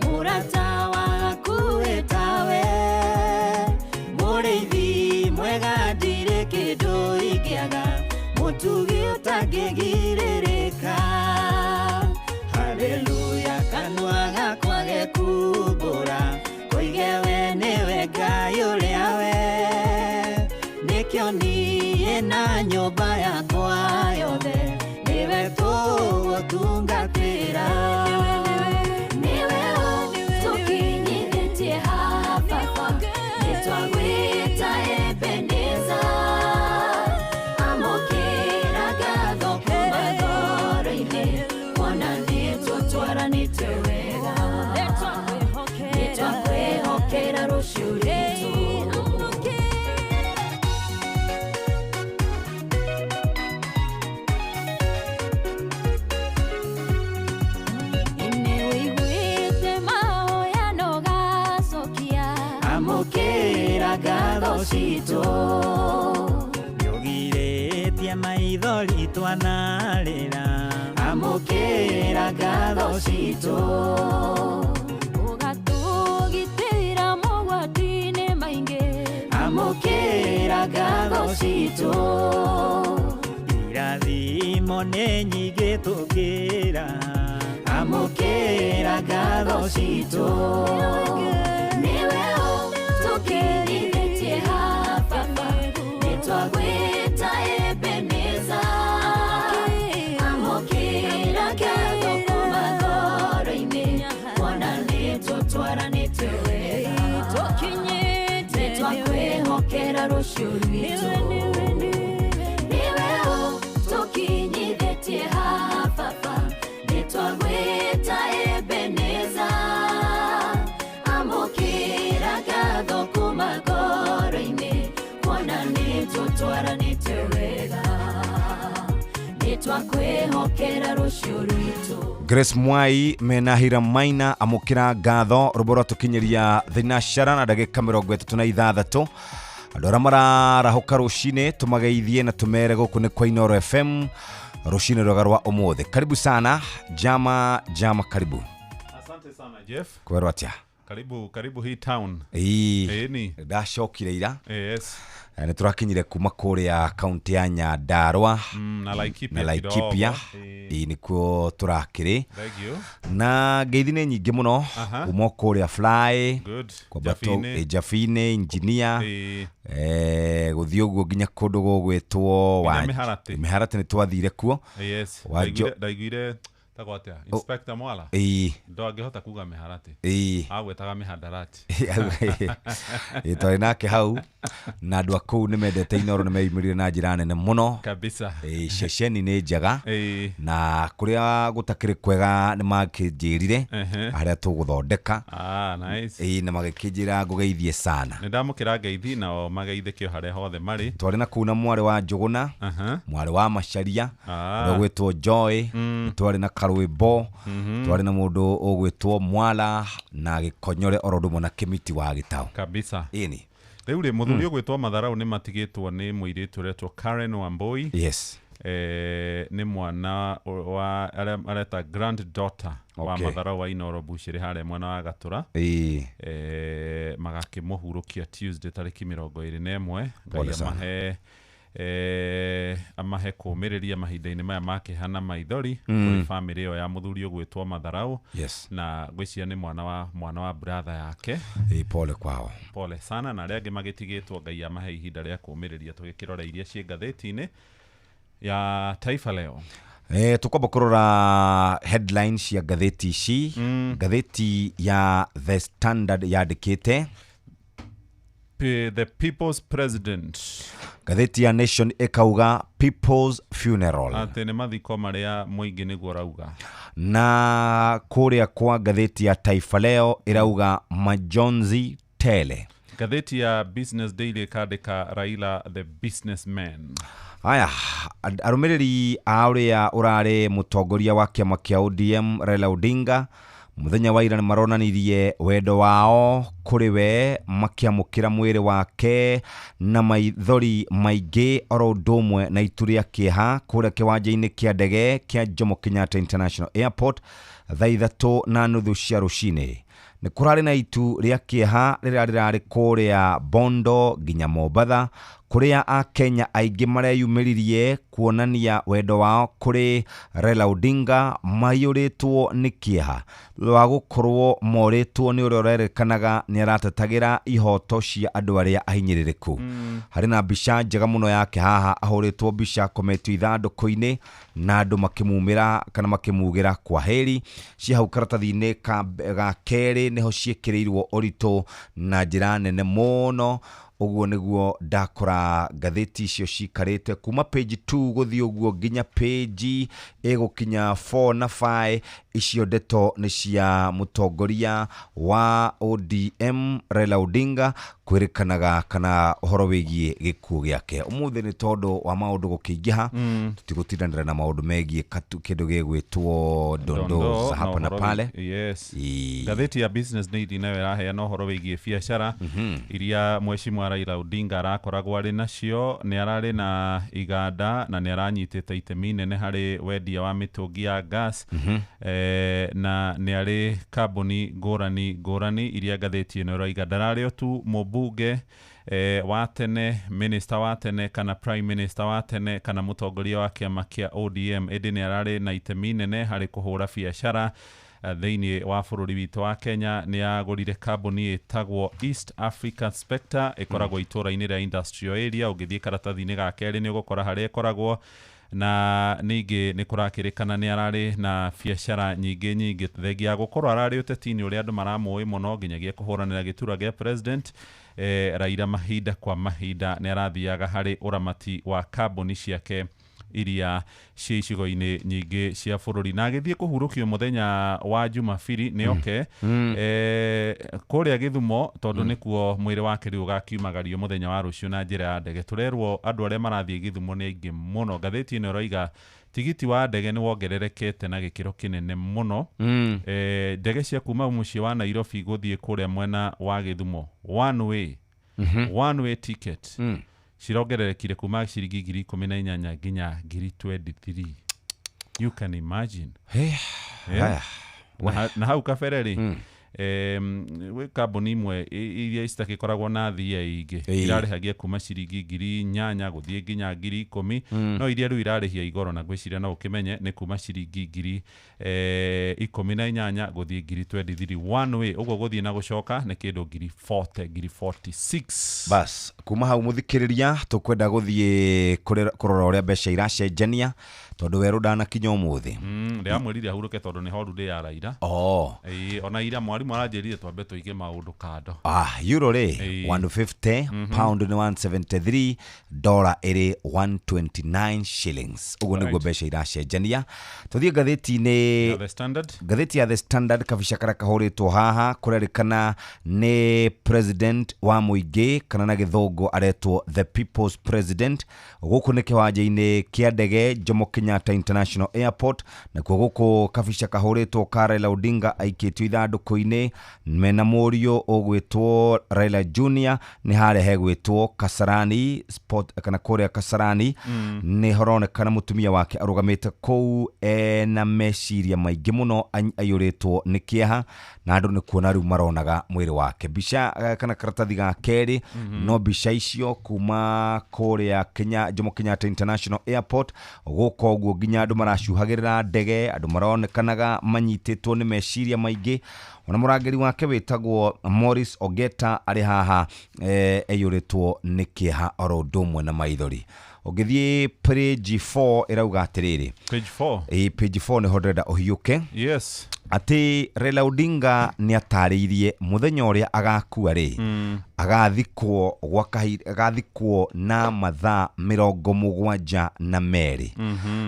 mũrata waku tawe, mũrĩithi mwega ndirĩ kĩndũ ingĩaga, mũtugi ũtangĩgirĩrĩka. Haleluya, kanua gakwa gekumbũra, koige we nĩwe Ngai ũrĩa we, nĩkĩo niĩ na nyũmba yakwa yothe, nĩwe tũgũtungatĩra. Nĩwe ũtũkinyithĩtie haha baba, nĩtwagwĩta Ebeneza, amũkĩra ngatho kuma ngoro-inĩ, kuona nĩtũtwaranĩte wega, nĩtwakwĩhokera rũciũ rwitũ. Nĩwĩiguĩte mahoya na ũgacokia, Amũkĩra ngatho citũ, nĩũgirĩtie maithori twanarĩra, amũkĩra ngatho citũ. Ũgatũgitĩra mogwati-inĩ maingĩ, Amũkĩra ngatho citũ, irathimo nĩ nyingĩ tũkĩra, amũkĩra ngatho citũ. Nĩwe ũtũkinyithĩtie haha baba, nĩtwagwĩta Ebeneza, amũkĩra ngatho kuma ngoro-inĩ, kuona nĩtũtwaranĩte wega, nĩtwakwĩhokera rũciũ rwitũ. Nĩwe ũtũkinyithĩtie haha baba, nĩtwagwĩta Ebeneza, amũkĩra ngatho kuma ngoro-inĩ, kuona nĩtũtwaranĩte wega, nĩtwakwĩhokera rũciũ rwitũ. Grace Mwai mena Hira Maina, amũkĩra ngatho rũmbo rwatũkinyĩria thinashara na ndagĩka 36. Andũ arĩa mararahũka rũcinĩ tũmageithie na tũmere gũkũ nĩ kwa Inooro FM rũcinĩ rwega rwa ũmũthĩ. Karibu sana jama jama, karibu. Asante sana Jeff. Kwerwo atĩa? Karibu karibu hii town. Ĩĩ, Ĩni. ndacokire ira. Yes. Nĩ tũrakinyire kuma kũrĩa kaunti ya Nyandarua Na Laikipia na Laikipia. kidogo. Ĩĩ, nĩkuo tũrakĩrĩ. Thank you. Na ngeithi nĩ nyingĩ mũno kuma kũrĩa Fly, Good. kwambato Jafine. Jafine engineer, gũthiĩ ũguo nginya kũndũ gũgwĩtwo Nginya Mĩharatĩ. Mĩharatĩ nĩ twathire kuo. Yes. Ndaiguire tagwo atĩa? Inspector Mwala. Ĩĩ. Ndangĩhota kuga Mĩharatĩ. Ĩĩ. Agwĩtaga mĩhandarati. Ĩĩ, twarĩ nake hau na andũ a kũu nĩ mendete Inooro, nĩ meyumĩrire na njĩra nene mũno kabisa. Ĩĩ, ceceni nĩ njega na kũrĩa gũtakĩrĩ kwega nĩ makĩnjĩrire harĩa tũgũthondeka. Nice. Ĩĩ, na magĩkĩnjĩra ngũgeithie sana. Nĩ ndamũkĩra ngeithi nao mageithĩkio harĩa hothe marĩ. Twarĩ na kũu na mwarĩ wa Njũgũna, mwarĩ wa Macharia, ũrĩa ũgwĩtwo Joy, twarĩ na Karwĩmbo, twarĩ na mũndũ ũgwĩtwo Mwala na Gĩkonyore oro ũndũ ũmwe na Kĩmiti wa Gĩtaũ. Kabisa. Ĩni. Rĩu rĩ, mũthuri ũgwĩtwo Matharau nĩ matigĩtwo nĩ mũirĩtu ũretwo Karen Wambui. Yes. Nĩ mwana wa arĩa areta granddaughter wa Matharau wa Inoro Bushiri harĩa mwena wa Gatura. Magakĩmũhurũkia Tuesday tarĩki 21. Ngai Pole sana. amahe kũũmĩrĩria mahinda-inĩ maya ma kĩeha na maithori kũrĩ bamĩrĩ ĩyo ya mũthuri ũgwĩtwo Matharau. Na ngwĩciria nĩ mwana wa brother yake. Ĩĩ, pole kwao. Pole sana, na arĩa angĩ magĩtigĩtwo Ngai amahe ihinda rĩa kũũmĩrĩria. Tũgĩkĩrora iria ciĩ ngathĩti-inĩ ya Taifa Leo. Tũkwamba kũrora headline cia ngathĩti ici. Ngathĩti ya The Standard yandĩkĩte The People's President. Ngathĩti ya Nation ĩkauga People's Funeral. Atĩ nĩ mathiko marĩa mũingĩ nĩguo ũrauga. Na kũrĩa kwa ngathĩti ya Taifa Leo ĩrauga majonzi tele. Ngathĩti ya Business Daily ĩkandĩka Raila the businessman. Aya, arũmĩrĩri a ũrĩa ũrarĩ mũtongoria wa kĩama kĩa ODM Raila Odinga mũthenya wa ira nĩ maronanirie wendo wao kũrĩ we makĩamũkĩra mwĩrĩ wake na maithori maingĩ oro ũndũ ũmwe na itu rĩa kĩeha kũrĩa kĩwanja-inĩ kĩa ndege kĩa Jomo Kenyatta International Airport thaa 3:30 cia rũcinĩ. Nĩ kũrarĩ na itu rĩa kĩeha rĩrĩa rĩrarĩ kũrĩa Bondo nginya Mombatha kũrĩa Akenya aingĩ mareyumĩririe kuonania wendo wao kũrĩ Raila Odinga maiyũrĩtwo nĩ kĩeha wa gũkorwo morĩtwo nĩ ũrĩa ũrerĩkanaga nĩ aratetagĩra ihoto cia andũ arĩa ahinyĩrĩrĩku. Harĩ na mbica njega mũno yake haha ahũrĩtwo mbica akometio ithandũkũ-inĩ na andũ makĩmumĩra kana makĩmugĩra kwaheri. Ci hau karatathi-inĩ ga kerĩ nĩho ciĩkĩrĩirwo ũritũ na njĩra nene mũno. Ũguo nĩguo ndakora ngathĩti icio cikarĩte kuma page 2 gũthiĩ ũguo nginya page ĩgũkinya 4 na 5. Icio ndeto nĩ cia mũtongoria wa ODM Raila Odinga kwĩrĩkanaga kana ũhoro wĩgiĩ gĩkuũ gĩake. Ũmũthĩ nĩ tondũ wa maũndũ gũkĩingĩha, tũtigũtindanĩra na maũndũ megiĩ kĩndũ gĩgwĩtwo dondoo za hapa na pale. Yes. Ngathĩti ya Business Daily nayo ĩraheana ũhoro wĩgiĩ biacara iria mheshimiwa Raila Odinga arakoragwo arĩ nacio. Nĩ ararĩ na iganda na nĩ aranyitĩte itemi nene harĩ wendia wa mĩtũngi ya gas. Na nĩ arĩ kambuni ngũrani ngũrani iria ngathĩti ĩno ĩroiga ndararĩ o tu mũmbunge wa tene, minister wa tene kana prime minister wa tene kana mũtongoria wa kĩama kĩa ODM, ĩndĩ nĩ ararĩ na itemi nene harĩ kũhũra biacara thĩinĩ wa bũrũri witũ wa Kenya. Nĩ agũrire kambuni ĩtagwo East Africa Spectre ĩkoragwo itũũra-inĩ rĩa industrial area. Ũngĩthiĩ karatathi-inĩ ga kerĩ nĩ ũgũkora harĩa ĩkoragwo. Na ningĩ nĩ kũrakĩrĩkana nĩ ararĩ na biacara nyingĩ nyingĩ, thengia ya gũkorwo ararĩ ũteti-inĩ ũrĩa andũ maramũĩ mũno nginyagia kũhũranĩra gĩturwa gĩa president. Raila mahinda kwa mahinda nĩ arathiaga harĩ ũramati wa kambuni ciake iria ciĩ icigo-inĩ nyingĩ cia bũrũri. Na agĩthiĩ kũhurũkio mũthenya wa Jumapili nĩ oke kũrĩa Gĩthumo, tondũ nĩkuo mwĩrĩ wake rĩu ũgakiumagario mũthenya wa rũciũ na njĩra ya ndege. Tũrerwo andũ arĩa marathiĩ Gĩthumo nĩ aingĩ mũno. Ngathĩti ĩno ĩroiga tigiti wa ndege nĩ wongererekete na gĩkĩro kĩnene mũno. Ndege cia kuma mũciĩ wa Nairobi gũthiĩ kũrĩa mwena wa Gĩthumo one way, one way ticket cirongererekire kuma ciringi 18,000 nginya 23,000. You can imagine. Hey. Yeah. Na hau kabere rĩ, gwĩ kambuni imwe iria citakoragwo na athii aingĩ irarĩhagia kuma ciringi 8,000 gũthiĩ nginya 10,000, no iria rĩu irarĩhia igoro na ngwĩciria no ũkĩmenye nĩ kuma ciringi 18,000 gũthiĩ 23,000 one way. Ũguo gũthiĩ na gũcoka nĩ kĩndũ 40,000, 46,000. Bas, kuma hau mũthikĩrĩria tũkwenda gũthiĩ kũrora ũrĩa mbeca iracenjania tondũ werũ ndanakinya ũmũthĩ. Ndĩramwĩrire ahurũke tondũ nĩ holiday ya Raila. Ona ira mwarimũ aranjĩrire twambe tũige maũndũ kando. Euro rĩ 150, pound nĩ 173, dollar ĩrĩ 129 shillings. Ũguo nĩguo mbeca iracenjania. Tũthiĩ ngathĩti-inĩ ya The Standard. Ngathĩti ya The Standard, kabica karĩa kahũrĩtwo haha kũrerĩkana nĩ president wa mũingĩ kana na gĩthũngũ aretwo the People's President. Gũkũ nĩ kĩwanja-inĩ kĩa ndege Jomo Kenyatta International Airport, nakuo gũkũ kabica kahũrĩtwo ka Raila Odinga aikĩtio ithandũkũ-inĩ bũrũri-inĩ mena mũriũ ũgwĩtwo Raila Junior nĩ harĩa hegwĩtwo Kasarani Sport kana kũrĩa Kasarani. Nĩ haronekana mũtumia wake arũgamĩte kũu ena meciria maingĩ mũno, aiyũrĩtwo nĩ kĩeha, na andũ nĩ kuona rĩu maronaga mwĩrĩ wake. Mbica kana karatathi ga kerĩ, no mbica icio kuma kũrĩa Kenya, Jomo Kenyatta International Airport gũka ũguo, nginya andũ maracuhagĩrĩra ndege, andũ maronekanaga manyitĩtwo nĩ meciria maingĩ. Ona mũrangĩri wake wĩtagwo Morris Ogeta arĩ haha aiyũrĩtwo nĩ kĩeha oro ũndũ ũmwe na maithori. Ũngĩthiĩ page 4 ĩrauga atĩrĩrĩ. Page 4. Ĩ, page 4 nĩho ndĩrenda ũhiũke. Yes. Atĩ Raila Odinga nĩ atarĩirie mũthenya ũrĩa agakua rĩ, agathikwo gwa kahinda, agathikwo na mathaa 72.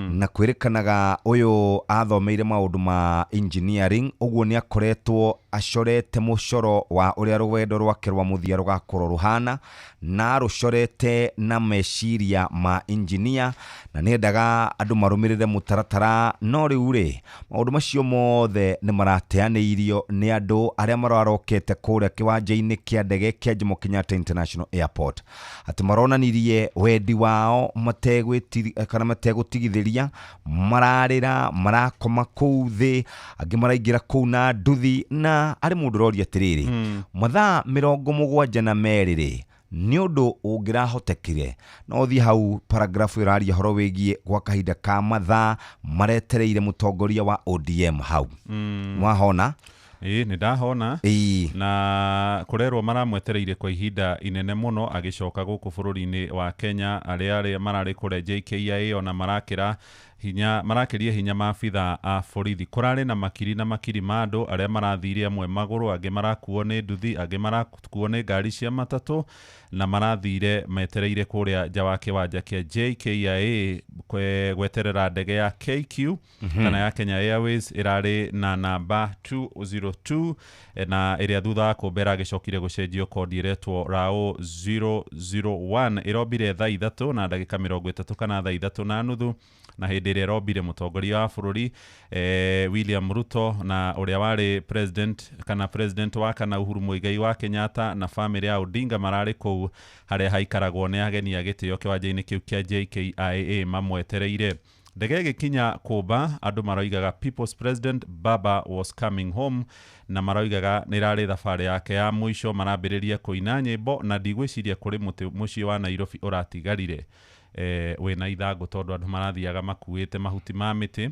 Na kwĩrĩkanaga ũyũ athomeire maũndũ ma engineering, ũguo nĩ akoretwo acorete mũcoro wa ũrĩa rũgendo rwake rwa mũthia rũgakorwo rũhana, na rũcorete na meciria ma engineer, na nĩendaga andũ marũmĩrĩre mũtaratara. No rĩu rĩ, maũndũ macio mothe nĩ marateanĩirio nĩ andũ arĩa mararokete kũrĩa kĩwanja-inĩ kĩa ndege kĩa Jomo Kenyatta International Airport, atĩ maronanirie wendi wao mategwĩtiri kana mategũtigithĩria, mararĩra, marakoma kũu thĩ, angĩ maraingĩra kũu na nduthi, na arĩ mũndũ ũroria atĩrĩrĩ, mathaa 72 rĩ, nĩ ũndũ ũngĩrahotekire? No thiĩ hau paragraph ĩraria ũhoro wĩgiĩ gwa kahinda ka mathaa maretereire mũtongoria wa ODM hau. Wahona? Ĩĩ, nĩ ndahona. Ĩĩ. Na kũrerwo maramwetereire kwa ihinda inene mũno agĩcoka gũkũ bũrũri-inĩ wa Kenya. Arĩa mararĩ kũrĩa JKIA ona marakĩra hinya, marakĩria hinya maabitha a borithi. Kũrarĩ na makiri na makiri ma andũ arĩa marathire, amwe magũrũ, angĩ marakuo nĩ nduthi, angĩ marakuo nĩ ngari cia matatũ, na marathire metereire kũrĩa nja wa kĩwanja kĩa JKIA gweterera ndege ya KQ kana ya Kenya Airways ĩrarĩ na namba 202, na ĩrĩa thutha wa kũmba ĩragĩcokire gũcenjio kodi ĩretwo RAO 001. Ĩrombire thaa 3:30 kana thaa 3:30, na hĩndĩ ĩrĩa ĩrombire mũtongoria wa bũrũri William Ruto na ũrĩa warĩ president kana president wa kana Uhuru Muigai wa Kenyatta na famĩlĩ ya Odinga mararĩ kũu harĩa haikaragwo nĩ ageni a gĩtĩo kĩwanja-inĩ kĩu kĩa JKIA mamwetereire. Ndege ĩgĩkinya kũmba, andũ maroigaga People's President Baba was coming home, na maroigaga nĩ ĩrarĩ thabarĩ yake ya mũico. Marambĩrĩria kũina nyĩmbo, na ndigwĩciria kũrĩ mũtĩ mũciĩ wa Nairobi ũratigarire wĩna ithangũ, tondũ andũ marathiaga makuĩte mahuti ma mĩtĩ.